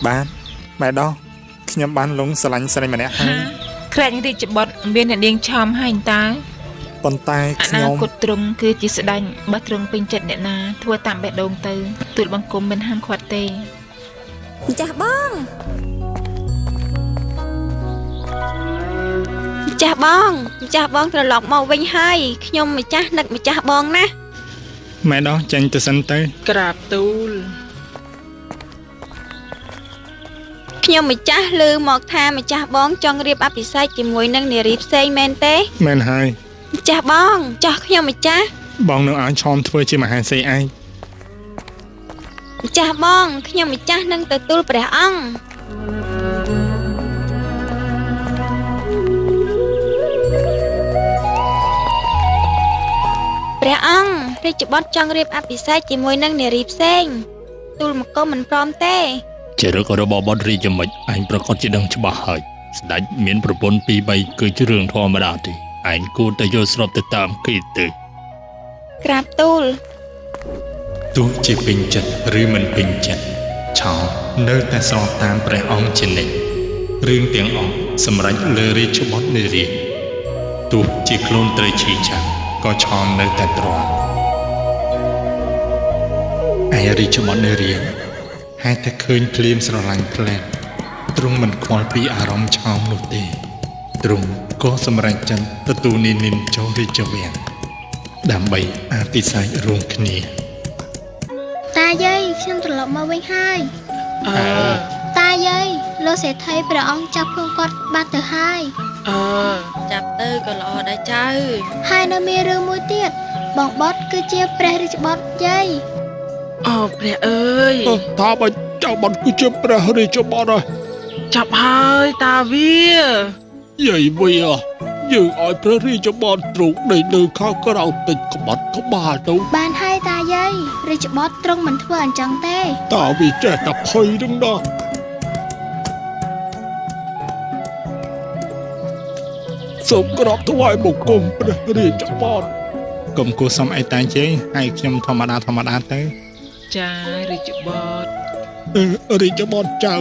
បាទម៉ែដោះខ្ញុំបានលងស្រឡាញ់ស្រីម្នាក់ហើ ហា យ ខ្រាច់រាជបុត្រមានអ្នកនាងឆោមហើយតើ ប៉ុន្តែ អនា ខ្ញុំ គតទ្រង់គឺជាស្ដេចបើទ្រង់ពេញចិត្តអ្នកណាធ្វើតាមបេះដូងទៅទូលបង្គំមិនហាមឃាត់ទេ ម្ចាស់បងម្ចាស់បងម្ចាស់បងត្រឡប់មកវិញហើយខ្ញុំម្ចាស់នឹកម្ចាស់បងណាស់ ម៉ែដោះចេញទៅសិនទៅ ក្រាបទូល ខ្ញុំម្ចាស់ឮមកថាម្ចាស់បងចង់រៀបអភិសេកជាមួយនឹងនារីផ្សេងមែនទេ មែនហើយ ម្ចាស់បងចោះខ្ញុំម្ចាស់ បងនឹងឲ្យឆោមធ្វើជាមហាសេឯង ម្ចាស់បងខ្ញុំម្ចាស់នឹងទទួលព្រះអង្គព្រះអង្គរាជបុត្រចង់រៀបអភិសេកជាមួយនឹងនារីផ្សេងទូលមកុំមិនព្រមទេ ចរិតរបស់បុត្ររាជមិចឯងប្រកាសជាដឹងច្បាស់ហើយស្ដេចមានប្រពន្ធពីរបីគឺជារឿងធម្មតាទេឯងគួរតែយល់ស្របទៅតាមគេទៅ ក្រាបទូល ទោះជាពេញចិត្តឬមិនពេញចិត្តឆោមនៅតែស្របតាមព្រះអង្គជានិច្ចរឿងទាំងអស់សម្រេចលើរាជបុត្រនិរាជទោះជាខ្លួនត្រូវឈឺចាប់ក៏ឆោមនៅតែទ្រាំឯរាជបុត្រនិរាជហេតុតែឃើញភ្លាមស្រឡាញ់ផ្លែតទ្រង់មិនខ្វល់ពីអារម្មណ៍ឆោមនោះទេទ្រង់ក៏សម្រេចចិត្តទទួលនាងនីនចូលរាជវាំងដើម្បីអភិសេករួមគ្នា តាយាយខ្ញុំត្រឡប់មកវិញហើយ អើ តាយាយលោកសេដ្ឋីព្រះអង្គចាប់ខ្លួនគាត់បាត់ទៅហើយ អើ ចាប់ទៅក៏ល្អដែរចៅ ហើយនៅមានរឿងមួយទៀតបងបត់គឺជាព្រះរាជបុត្រយាយ អូព្រះអើយ ថាបើចៅបុត្រគឺជាព្រះរាជបុត្រ ចាប់ហើយតាវា យាយវាយើងឲ្យព្រះរាជបុត្រទ្រង់ដេកនៅខាងក្រៅតិចក្បត់ក្បាលទៅ បានហើយតាយាយរាជបុត្រទ្រង់មិនធ្វើអញ្ចឹងទេ តាវាចេះតែភ័យនឹងដល់សូមក្របថ្វាយបង្គំព្រះរាជបុត្រ កុំគួរសំអីតាជេហើយខ្ញុំធម្មតាធម្មតាទៅ ចារាជបុត្រ អឺរាជបុត្រចៅ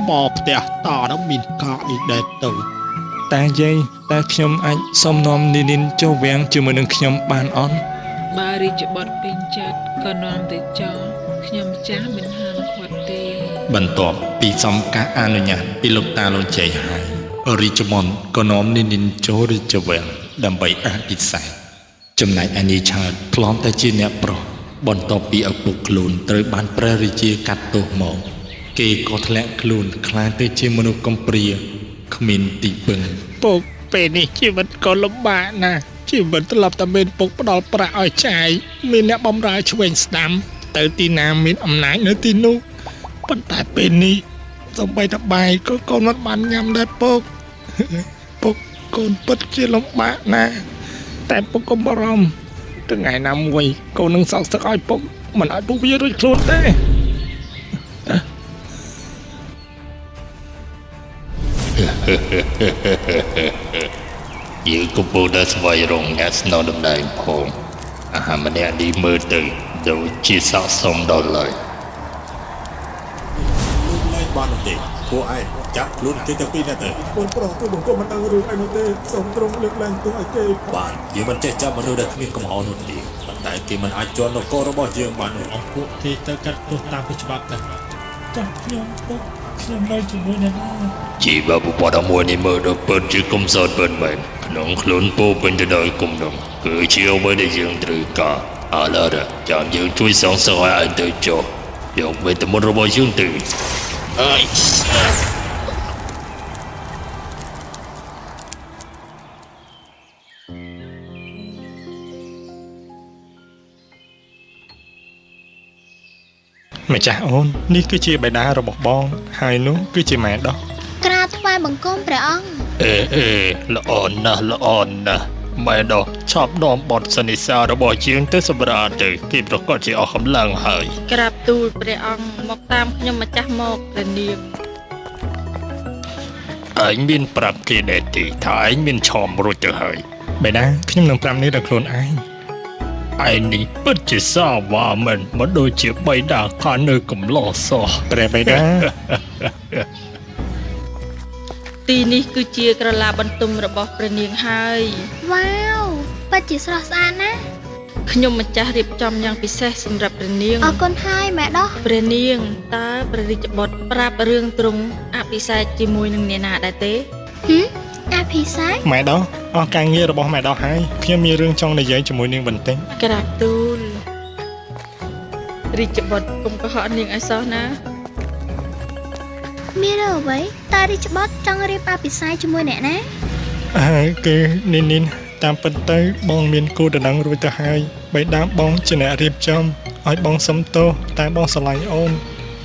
មកផ្ទះតានឹងមានការអីដែរទៅ តាយាយតើខ្ញុំអាចសុំនាំនីនីនចូលវាំងជាមួយនឹងខ្ញុំបានអត់ បើរាជបុត្រពេញចិត្តក៏នាំទៅចោលខ្ញុំម្ចាស់មិនហាមឃាត់ទេ បន្ទាប់ពីសំការអនុញ្ញាតពីលោកតាលោកជ័យហើយរាជបុត្រក៏នាំនីនីនចូលរាជវាំងដើម្បីអភិសេកចំណែកឯនាយឆើតធ្លាប់តែជាអ្នកប្រុសបន្ទាប់ពីឪពុកខ្លួនត្រូវបានព្រះរាជាកាត់ទោសមកគេក៏ធ្លាក់ខ្លួនក្លាយទៅជាមនុស្សកំព្រាគ្មានទីពឹង ពុកពេលនេះជីវិតក៏លំបាកណាស់ជីវិតត្រឡប់តែមានពុកផ្ដល់ប្រាក់ឲ្យចាយមានអ្នកបំរើឆ្វេងស្ដាំទៅទីណាមានអំណាចនៅទីនោះប៉ុន្តែពេលនេះសំបីតបាយក៏កូនមិនបានញ៉ាំដែរពុក ពុកកូនពិតជាលំបាកណាស់តែពុកកុំបារម្ភថ្ងៃណាមួយកូននឹងសោកសឹកឲ្យពុកមិនឲ្យពុកវារួចខ្លួនទេ យើងកំពុងតែស្វែងរកអ្នកស្នងតំណែងផងអាហារម្នាក់នេះមើលទៅដូចជាស័ក្តិសមដល់ឡើយ លើកលែងបាននោះទេពួកឯងចាប់ខ្លួនគេទាំងពីរនាក់ទៅ កូនប្រុសទូបង្គំមិនដឹងរឿងអីនោះទេសូមទ្រង់លើកលែងទោសឲ្យគេ បានយើងមិនចេះចាប់មនុស្សដែលគ្មានកំហុសនោះទេប៉ុន្តែគេមិនអាចជន់នគររបស់យើងបាននោះ អង្គពួកគេទៅកាត់ទោសតាមពីច្បាប់ទៅចាស់ខ្ញុំពុកខ្ញុំនៅជាមួយអ្នកណា ជីវប្រវត្តិមួយនេះមើលទៅពិតជាកំសត់ពិតមែនក្នុងខ្លួនពោរពេញទៅដោយគំនុំគឺជាអ្វីដែលយើងត្រូវការឥឡូវចាំយើងជួយសងសឹកឲ្យឯងទៅចុះយកវេទមន្តរបស់យើងទៅអើយ ម្ចាស់អូននេះគឺជាបិតារបស់បង ហើយនោះគឺជាម៉ែដោះ ក្រាបថ្វាយបង្គំព្រះអង្គ អេអេល្អណាស់ល្អណាស់ម៉ែដោះឆាប់នាំបទសន្និសារបស់យើងទៅសម្រាកទៅគេប្រកាសជាអស់កម្លាំងហើយ ក្រាបទូលព្រះអង្គមកតាមខ្ញុំម្ចាស់មកព្រះនាង ឯងមានប្រាប់គេដែរទេថាឯងមានឆោមរួចទៅហើយ បិតាខ្ញុំនឹងប្រាប់នេះដល់ខ្លួនឯង ឯនេះពិតជាសាវ៉ាមិនមិនដូចជាបៃតាខានៅកំឡោះសោះ ព្រះបិតា ទីនេះគឺជាក្រឡាបន្ទុំរបស់ព្រះនាងហើយ វ៉ាវពិតជាស្រស់ស្អាតណាស់ ខ្ញុំម្ចាស់រៀបចំយ៉ាងពិសេសសម្រាប់ព្រះនាង អរគុណហើយម៉ែដោះ ព្រះនាងតើព្រះរាជបុត្រប្រាប់រឿងទ្រង់អភិសេកជាមួយនឹងអ្នកណាដែរទេ ហឹមអភិសេក ម៉ែដោះអស់ការងាររបស់ម៉ែដោះហើយខ្ញុំមានរឿងចង់និយាយជាមួយនាងបន្តិច ក្រាបទូលរាជបុត្រកុំកុហកនាងឲ្យសោះណា មានរឿងអ្វីតើរាជបុត្រចង់រៀបអភិសេកជាមួយអ្នកណា អើគឺនីននីនតាមពិតទៅបងមានគូដណ្ដឹងរួចទៅហើយបិតាបងជាអ្នករៀបចំឲ្យបងសុំទោសតែបងស្រឡាញ់អូន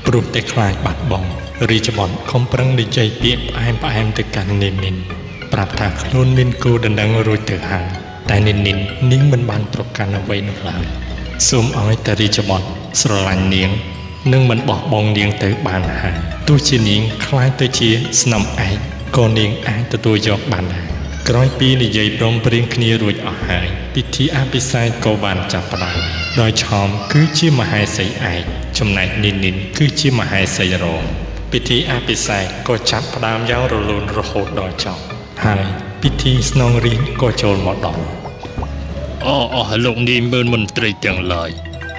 ព្រោះតែខ្លាចបាត់បង់រាជបុត្រខំប្រឹងនិយាយពាក្យផ្អែមផ្អែមទៅកាន់នីនីនប្រាប់ថាខ្លួនមានគូដណ្ដឹងរួចទៅហើយតែនីនីននាងមិនបានប្រកាន់អ្វីនោះឡើយសូមឲ្យតែរាជបុត្រស្រឡាញ់នាងនិងមិនបោះបង់នាងទៅបានហើយទោះជានាងខ្លាចទៅជាស្នំឯកក៏នាងអាចទទួលយកបានដែរក្រោយពីនិយាយព្រមព្រៀងគ្នារួចអស់ហើយពិធីអភិសេកក៏បានចាប់ផ្ដើមដោយឆោមគឺជាមហេសីឯកចំណែកនីនីនគឺជាមហេសីរងពិធីអភិសេកក៏ចាប់ផ្ដើមយ៉ាងរលូនរហូតដល់ចប់ហើយពិធីស្នងរាជ្យក៏ចូលមកដល់ អអស់លោកនាយមន្ត្រីទាំងឡាយ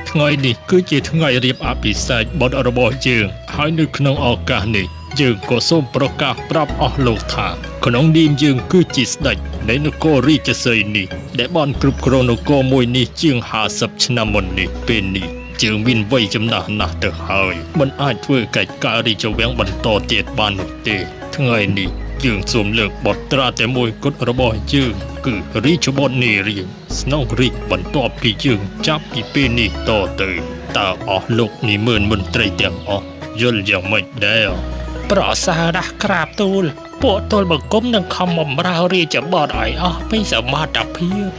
ថ្ងៃនេះគឺជាថ្ងៃរៀបអភិសេកបុត្ររបស់យើងហើយនៅក្នុងឱកាសនេះយើងក៏សូមប្រកាសប្រាប់អស់លោកថាក្នុងនាមយើងគឺជាស្ដេចនៃនគររាជសីហ៍នេះដែលបានគ្រប់គ្រងនគរមួយនេះជាង50ឆ្នាំមុននេះពេលនេះយើងមានវ័យចំណាស់ណាស់ទៅហើយមិនអាចធ្វើកិច្ចការរាជវាំងបន្តទៀតបាននោះទេថ្ងៃនេះយើងសូមលើកបុត្រាតែមួយគត់របស់យើងគឺរាជបុត្រនារីស្នងរាជបន្ទាប់ពីយើងចាប់ពីពេលនេះតទៅតើអស់លោកនាយមន្ត្រីទាំងអស់យល់យ៉ាងម៉េចដែរ ប្រសើរណាស់ក្រាបទូលពួកទូលបង្គំនឹងខំបំរើរាជបុត្រឲ្យអស់ពីសមត្ថភាព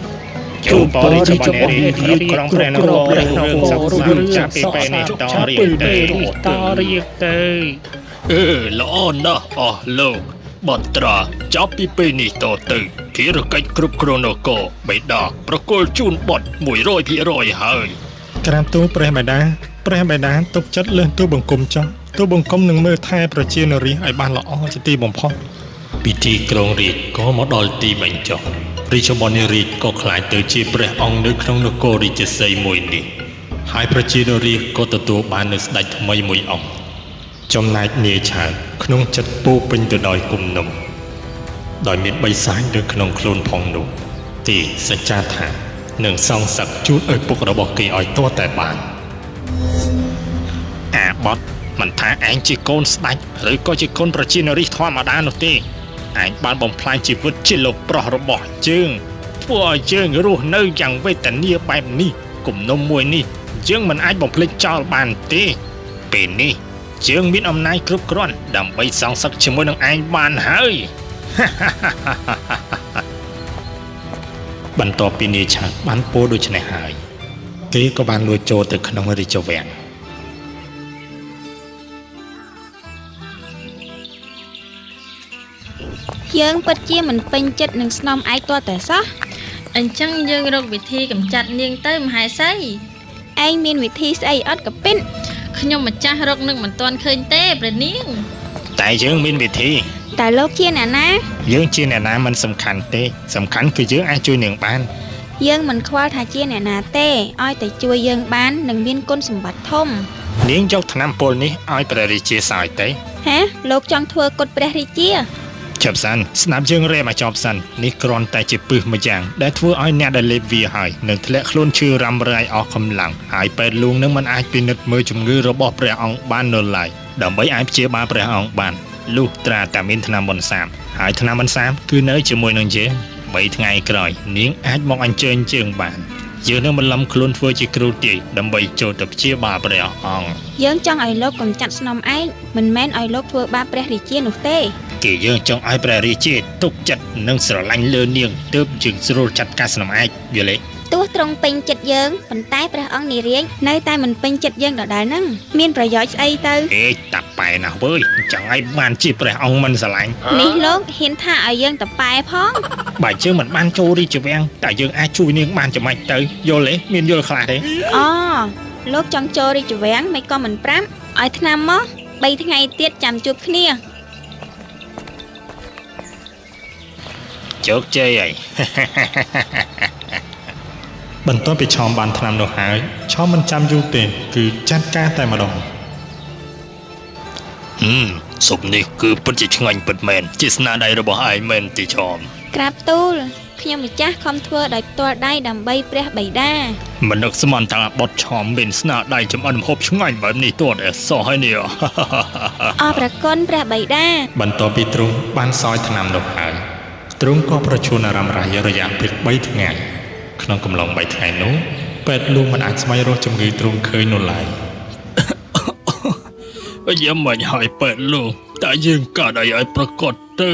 ជូនពររាជបុត្រនារីគ្រប់គ្រងព្រះនគររឿងសុខសាន្តចាប់ពីពេលនេះតរៀងទៅ តរៀងទៅ អឺល្អណាស់អស់លោកបត្រាចាប់ពីពេលនេះតទៅភារកិច្ចគ្រប់គ្រងនគរបិតាប្រគល់ជូនបុត្រ100%ហើយ ក្រាបទូលព្រះបិតាព្រះបិតាទុកចិត្តលើសទូលបង្គំចោះទូលបង្គំនឹងមើលថែប្រជានរាជឲ្យបានល្អជាទីបំផុត ពិធីគ្រងរាជ្យក៏មកដល់ទីបញ្ចប់រាជបុត្រនារីក៏ក្លាយទៅជាព្រះអង្គនៅក្នុងនគររាជសីហ៍មួយនេះហើយប្រជានរាជក៏ទទួលបាននូវស្ដេចថ្មីមួយអង្គចំណែកនាយឆើតក្នុងចិត្តពោរពេញទៅដោយគំនុំដោយមានបិសាចនៅក្នុងខ្លួនផងនោះទីសច្ចាថានឹងសងសឹកជូនឪពុករបស់គេឲ្យទាល់តែបាន អាបត់មិនថាឯងជាកូនស្ដេចឬក៏ជាកូនប្រជានរាជធម្មតានោះទេឯងបានបំផ្លាញជីវិតជាលោកប្រុសរបស់យើងធ្វើឲ្យយើងរស់នៅយ៉ាងវេទនាបែបនេះគំនុំមួយនេះយើងមិនអាចបំភ្លេចចោលបានទេពេលនេះយើងមានអំណាចគ្រប់គ្រាន់ដើម្បីសងសឹកជាមួយនឹងឯងបានហើយ បន្ទាប់ពីនាយឆាតបានពោលដូច្នេះហើយគេក៏បានលួចចូលទៅក្នុងរាជវាំង យើងពិតជាមិនពេញចិត្តនឹងស្នំឯកទាល់តែសោះ អញ្ចឹងយើងរកវិធីកម្ចាត់នាងទៅមហេសី ឯងមានវិធីស្អីអត់កពិន ខ្ញុំម្ចាស់រកនឹងមិនទាន់ឃើញទេព្រះនាង តែយើងមានវិធី តើលោកជាអ្នកណា យើងជាអ្នកណាមិនសំខាន់ទេសំខាន់គឺយើងអាចជួយនាងបាន យើងមិនខ្វល់ថាជាអ្នកណាទេឲ្យតែជួយយើងបាននឹងមានគុណសម្បត្តិធំ នាងយកថ្នាំពុលនេះឲ្យព្រះរាជាសោយទៅ ហាលោកចង់ធ្វើគុតព្រះរាជា ជប់សិនស្ដាប់យើងរែមកចប់សិននេះគ្រាន់តែជាពឹសមួយយ៉ាងដែលធ្វើឲ្យអ្នកដែលលេបវាហើយនឹងធ្លាក់ខ្លួនឈឺរ៉ាំរ៉ៃអស់កម្លាំងហើយពេទ្យលួងនឹងមិនអាចពិនិត្យមើលជំងឺរបស់ព្រះអង្គបាននៅឡើយដើម្បីអាចព្យាបាលព្រះអង្គបានលុះត្រាតែមានថ្នាំបន្សាបហើយថ្នាំបន្សាបគឺនៅជាមួយនឹងយើង3ថ្ងៃក្រោយនាងអាចមកអញ្ជើញជើងបានយើងនឹងបន្លំខ្លួនធ្វើជាគ្រូទាយដើម្បីចូលទៅព្យាបាលព្រះអង្គ យើងចង់ឲ្យលោកកំចាត់ស្នំឯងមិនមែនឲ្យលោកធ្វើបាបព្រះរាជានោះទេ គេយើងចង់ឲ្យព្រះរាជាទុកចិត្តនិងស្រឡាញ់លើនាងទើបយើងស្រួលចាត់ការស្នំឯកយល់ទេ ទោះទ្រង់ពេញចិត្តយើងប៉ុន្តែព្រះអង្គនារាជនៅតែមិនពេញចិត្តយើងដដែលហ្នឹងមានប្រយោជន៍ស្អីទៅ អេតាប៉ែណាស់វើយអញ្ចឹងឯងបានជាព្រះអង្គមិនស្រឡាញ់ នេះលោកហ៊ានថាឲ្យយើងតប៉ែផង បើយើងមិនបានចូលរាជវាំងតែយើងអាចជួយនាងបានចំណេញទៅយល់ទេមានយល់ខ្លះទេ អូលោកចង់ចូលរាជវាំងមិនក៏មិនប្រាប់ឲ្យថ្នាំមក3ថ្ងៃទៀតចាំជួបគ្នា ជោគជ័យហើយ បន្ទាប់ពីឆោមបានថ្នាំនោះហើយឆោមមិនចាំយូរទេគឺចាត់ការតែម្ដង ស៊ុបនេះគឺពិតជាឆ្ងាញ់ពិតមែនជាស្នាដៃរបស់ឯងមែនទេឆោម ក្រាបទូលខ្ញុំម្ចាស់ខំធ្វើដោយផ្ទាល់ដៃដើម្បីព្រះបិតា មិននឹកស្មានថាបុត្រឆោមមានស្នាដៃចម្អិនម្ហូបឆ្ងាញ់បែបនេះទោះតែសោះហើយនេះ អរព្រះគុណព្រះបិតា បន្ទាប់ពីទ្រង់បានសោយថ្នាំនោះហើយទ្រង់ក៏ប្រឈួនអារម្មណ៍រយរយៈពេល3ថ្ងៃក្នុងកំឡុង3ថ្ងៃនោះពេទ្យលួងមិនអាចស្វែងរកជំងឺទ្រង់ឃើញនោះឡើយ យ៉ាងមិនហើយពេទ្យលោកតើយើងកើតអីឲ្យប្រកបទៅ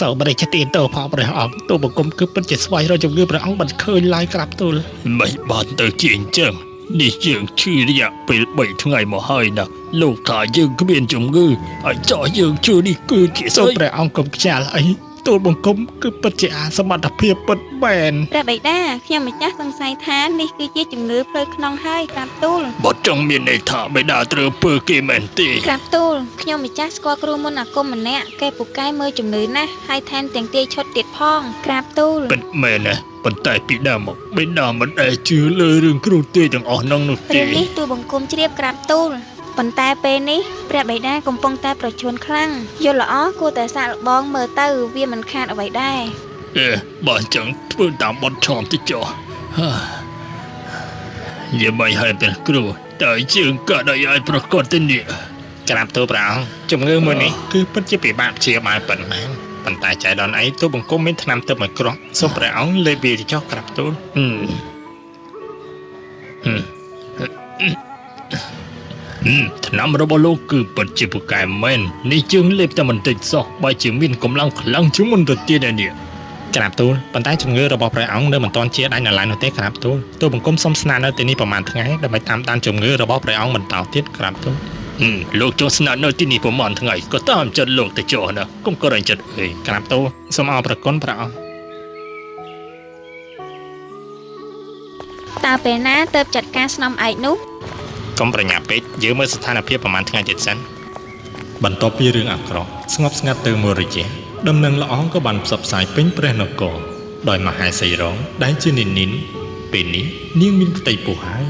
សូមរាជទានទោសផងព្រះអង្គទូលបង្គំគឺពិតជាស្វែងរកជំងឺព្រះអង្គមិនឃើញឡើយក្រាបទូល មិនបានទៅជាអញ្ចឹងនេះយើងឈឺរយៈពេល3ថ្ងៃមកហើយណាលោកថាយើងគ្មានជំងឺហើយចោះយើងឈឺនេះគឺជា សូម ស្អី ព្រះអង្គកុំខ្ជាល់អីទូលបង្គំគឺពិតជាអាសមត្ថភាពពិតមែន ព្រះបិតាខ្ញុំម្ចាស់សង្ស័យថានេះគឺជាជំងឺផ្លូវក្នុងហើយក្រាបទូល បើចង់មានន័យថាបិតាត្រូវពើគេមែនទេ ក្រាបទូលខ្ញុំម្ចាស់ស្គាល់គ្រូមន្តអាគមម្នាក់គេពូកែមើលជំងឺណាស់ហើយថែមទាំងទាយឈុតទៀតផងក្រាបទូល ពិតមែនណាប៉ុន្តែពីដើមមកបិតាមិនដែលជឿលើរឿងគ្រូទេទាំងអស់នោះនោះទេ រឿងនេះទូលបង្គំជ្រាបក្រាបទូលប៉ុន្តែពេលនេះព្រះបិតាកំពុងតែប្រឈួនខ្លាំងយល់ល្អគួរតែសាកល្បងមើលទៅវាមិនខាតអ្វីដែរ អេបើអញ្ចឹងធ្វើតាមបទឆោមទៅចុះហាយាយឲ្យព្រះគ្រូតើជើងកើតឲ្យឲ្យប្រកបទៅនេះ ក្រាបទូលព្រះអង្គជំងឺមួយនេះគឺពិតជាពិបាកព្យាបាលប៉ុន្មានប៉ុន្តែចៃដន្យអីទូលបង្គំមានថ្នាំទឹកមួយគ្រាប់សូមព្រះអង្គលេបវាទៅចុះក្រាបទូល ហឹមហឹមហឹមថ្នាំរបស់លោកគឺពិតជាពូកែមែននេះជើងលេបតែបន្តិចសោះបើជាមានកម្លាំងខ្លាំងជាងមុនទៅទៀតឯនេះ ក្រាបទូលប៉ុន្តែជំងឺរបស់ព្រះអង្គនៅមិនទាន់ជាដាច់នៅឡើយនោះទេក្រាបទូលទូលបង្គំសូមស្នាក់នៅទីនេះប្រហែលថ្ងៃដើម្បីតាមដានជំងឺរបស់ព្រះអង្គបន្តទៀតក្រាបទូល ហឹមលោកចង់ស្នាក់នៅទីនេះប្រហែលថ្ងៃក៏តាមចិត្តលោកទៅចុះណាកុំក្រែងចិត្តអី ក្រាបទូលសូមអរព្រះគុណព្រះអង្គ តើពេលណាទៅចាត់ការស្នំឯកនោះ កុំប្រញាប់ពេកយើងមើលស្ថានភាពប្រហែលថ្ងៃទៀតសិន បន្ទាប់ពីរឿងអាក្រក់ស្ងប់ស្ងាត់ទៅមួយរយៈដំណឹងល្អក៏បានផ្សព្វផ្សាយពេញព្រះនគរដោយមហេសីរងដែលជានិន្និនពេលនេះនាងមានផ្ទៃពោះហើយ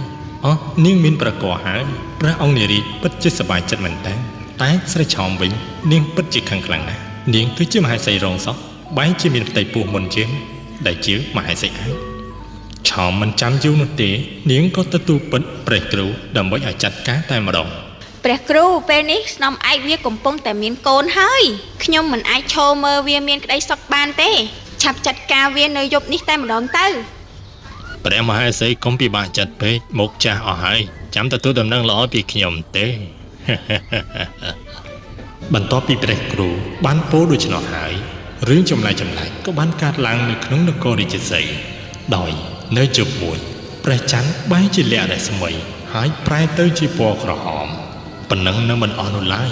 អោះនាងមានប្រកបហើយព្រះអង្គនារីពិតជាសប្បាយចិត្តមែនតើតែស្រីឆោមវិញនាងពិតជាខឹងខ្លាំងណាស់នាងគឺជាមហេសីរងសោះបែរជាមានផ្ទៃពោះមុនជាងដែលជាមហេសីឯងឆោមមិនចាំយូរនោះទេនាងក៏ទទួលពិតព្រះគ្រូដើម្បីឲ្យចាត់ការតែម្ដង ព្រះគ្រូពេលនេះស្នំឯកវាកំពុងតែមានកូនហើយខ្ញុំមិនអាចឈរមើលវាមានក្តីសុខបានទេឆាប់ចាត់ការវានៅយប់នេះតែម្ដងទៅ ព្រះមហេសីកុំពិបាកចិត្តពេកមកចាស់អស់ហើយចាំទទួលដំណឹងល្អពីខ្ញុំទេ បន្ទាប់ពីព្រះគ្រូបានពោលដូច្នោះហើយរឿងចម្លែកចម្លែកក៏បានកើតឡើងនៅក្នុងនគររាជសីហ៍ដោយនៅយប់មួយព្រះច័ន្ទបែរជាលាក់រស្មីហើយប្រែទៅជាពណ៌ក្រហមប៉ុណ្ណឹងនៅមិនអស់នោះឡើយ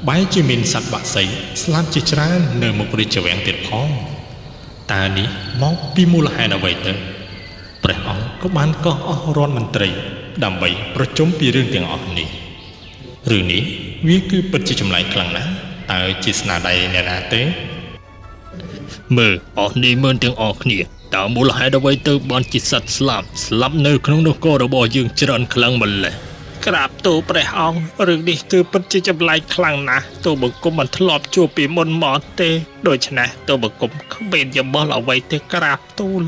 បែរជាមានសត្វបក្សីស្លាប់ជាច្រើននៅមុខរាជវាំងទៀតផងតើនេះមកពីមូលហេតុអ្វីទៅព្រះអង្គក៏បានកោះអស់រដ្ឋមន្ត្រីដើម្បីប្រជុំពីរឿងទាំងអស់នេះ រឿងនេះវាគឺពិតជាចម្លែកខ្លាំងណាស់តើជាស្នាដៃអ្នកណាទេ មើលអស់នេះមើលទាំងអស់គ្នាតើមូលហេតុអ្វីទៅបានជាសត្វស្លាប់ស្លាប់នៅក្នុងនគររបស់យើងច្រើនខ្លាំងម្ល៉េះ ក្រាបទូលព្រះអង្គរឿងនេះគឺពិតជាចម្លែកខ្លាំងណាស់ទូលបង្គំមិនធ្លាប់ជួបពីមុនមកទេដូច្នេះទូលបង្គំគ្មានយោបល់អ្វីទេក្រាបទូល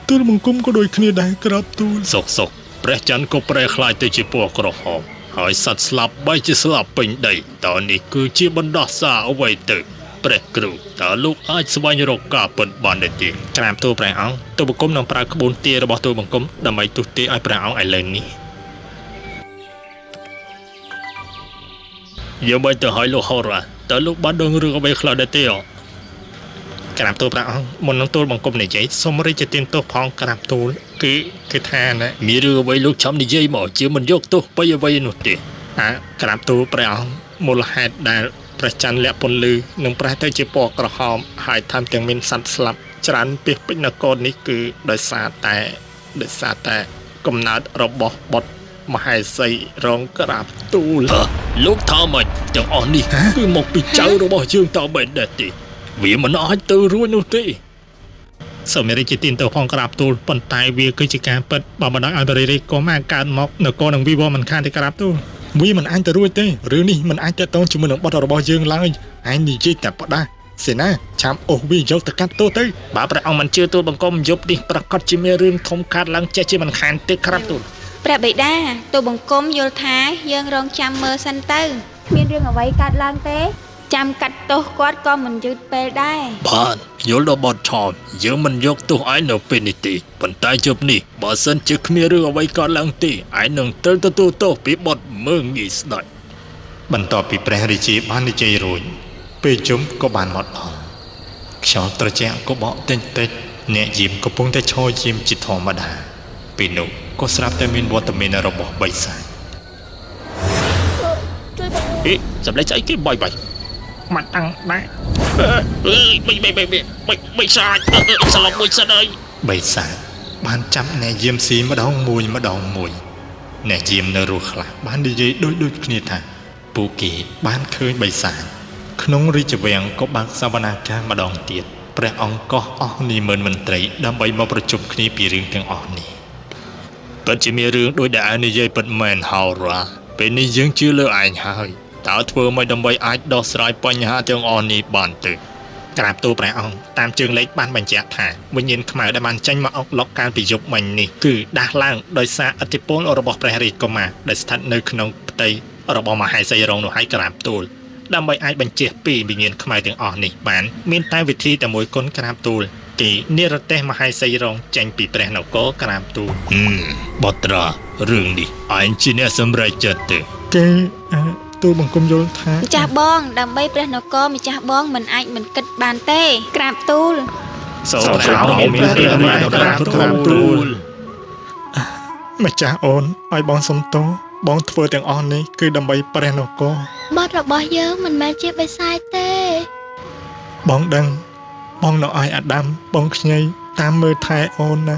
ទូលបង្គំក៏ដូចគ្នាដែរក្រាបទូល សុកសុកព្រះច័ន្ទក៏ប្រែក្លាយទៅជាពណ៌ក្រហមហើយសត្វស្លាប់បែរជាស្លាប់ពេញដីតើនេះគឺជាបណ្ដោះសារអ្វីទៅព្រះគ្រូតើលោកអាចស្វែងរកការពិតបានទេទេ ក្រាបទូលព្រះអង្គទូលបង្គំនឹងប្រើក្បួនទារបស់ទូលបង្គំដើម្បីទស្សន៍ទាយឲ្យព្រះអង្គឥឡូវនេះ យកមិនទៅឲ្យលោកហោរ៉ាតើលោកបានដឹងរឿងអ្វីខ្លះដែរទេអ ក្រាបទូលព្រះអង្គមុននឹងទូលបង្គំនិយាយសូមរាជទានទោសផងក្រាបទូលគឺគឺថាណា មានរឿងអ្វីលោកឆាំនិយាយមកជាមិនយកទោសបីអ្វីនោះទេ អាក្រាបទូលព្រះអង្គមូលហេតុដែលព្រះច័ន្ទលាក់ពន្លឺនិងប្រែទៅជាពណ៌ក្រហមហើយថែមទាំងមានសត្វស្លាប់ច្រើនពាសពេញនគរនេះគឺដោយសារតែដោយសារតែកំណើតរបស់បុត្រមហេសីរងក្រាបទូល លោកថាម៉េចទាំងអស់នេះគឺមកពីចៅរបស់យើងតើបែនដែរទេវាមិនអាចទៅរួចនោះទេ សូមរាជទានទៅផងក្រាបទូលប៉ុន្តែវាគឺជាការពិតបើមិនដល់ឲ្យបរិរិយក៏មកកើតមកនគរនឹងវិវត្តមិនខានទេក្រាបទូលវាមិនអាចទៅរួចទេរឿងនេះមិនអាចតេតងជាមួយនឹងបុត្ររបស់យើងឡើយឯងនិយាយតែផ្ដាស់សេនាឆាំអូសវាយកទៅកាត់ទោសទៅ បើព្រះអង្គមិនជឿទូលបង្គំយប់នេះប្រកាសជាមានរឿងធំខាតឡើងចេះជាមិនខានទេក្រាបទូល ព្រះបិតាទូលបង្គំយល់ថាយើងរងចាំមើលសិនទៅគ្មានរឿងអ្វីកើតឡើងទេ ចាំកាត់ទោសគាត់ក៏មិនយឺតពេលដែរ បានយល់ដល់បទឆោមយើងមិនយកទោសឯងនៅពេលនេះទេប៉ុន្តែជប់នេះបើសិនជាគ្មានរឿងអ្វីកើតឡើងទេឯងនឹងត្រូវទទួលទោសពីបទមើងងាយស្ដេច បន្ទាប់ពីព្រះរាជាបាននិយាយរួចពេលជុំក៏បានមកដល់ខ្យល់ត្រជាក់ក៏បក់តិចតិចអ្នកយាមកំពុងតែឈរយាមជាធម្មតាពេលនោះក៏ស្រាប់តែមានវត្តមានរបស់បិសាច អេសម្លេងស្អីគេបាយបាយ មកតាំងដែរ អើយបីបីបីបីបីសាច់សឡប់មួយសិនអើយ បិសាចបានចាប់អ្នកយាមស៊ីម្ដងមួយម្ដងមួយអ្នកយាមនៅរស់ខ្លះបាននិយាយដូចដូចគ្នាថាពួកគេបានឃើញបិសាចក្នុងរាជវាំងក៏បើកសវនាការម្ដងទៀតព្រះអង្គកោះអស់នាម៉ឺនមន្ត្រីដើម្បីមកប្រជុំគ្នាពីរឿងទាំងអស់នេះ ពិតជាមានរឿងដូចដែលឯងនិយាយពិតមែនហោរ៉ាពេលនេះយើងជឿលើឯងហើយតើធ្វើម៉េចដើម្បីអាចដោះស្រាយបញ្ហាទាំងអស់នេះបានទេ ក្រាបទូលព្រះអង្គតាមជើងលេខបានបញ្ជាក់ថាវិញ្ញាណខ្មៅដែលបានចេញមកអុកឡុកកាលពីយប់មិញនេះគឺដាស់ឡើងដោយសារឥទ្ធិពលរបស់ព្រះរាជកុមារដែលស្ថិតនៅក្នុងផ្ទៃរបស់មហេសីរងនោះហើយក្រាបទូលដើម្បីអាចបញ្ជៀសពីវិញ្ញាណខ្មៅទាំងអស់នេះបានមានតែវិធីតែមួយគន់ក្រាបទូលទីនិរទេសមហេសីរងចេញពីព្រះនគរក្រាបទូល បត្រារឿងនេះឯងជាអ្នកសម្រេចចិត្តទេ គេទូលបង្គំយល់ថា ម្ចាស់បងដើម្បីព្រះនគរម្ចាស់បងមិនអាចមិនគិតបានទេ ក្រាបទូល សូមព្រះអង្គមានព្រះរាជក្រាបទូល ម្ចាស់អូនឲ្យបងសុំទោសបងធ្វើទាំងអស់នេះគឺដើម្បីព្រះនគរ បុត្ររបស់យើងមិនមែនជាបិសាចទេ បងដឹងបងនៅឲ្យអាដាមបងខ្ញីតាមមើលថែអូនណា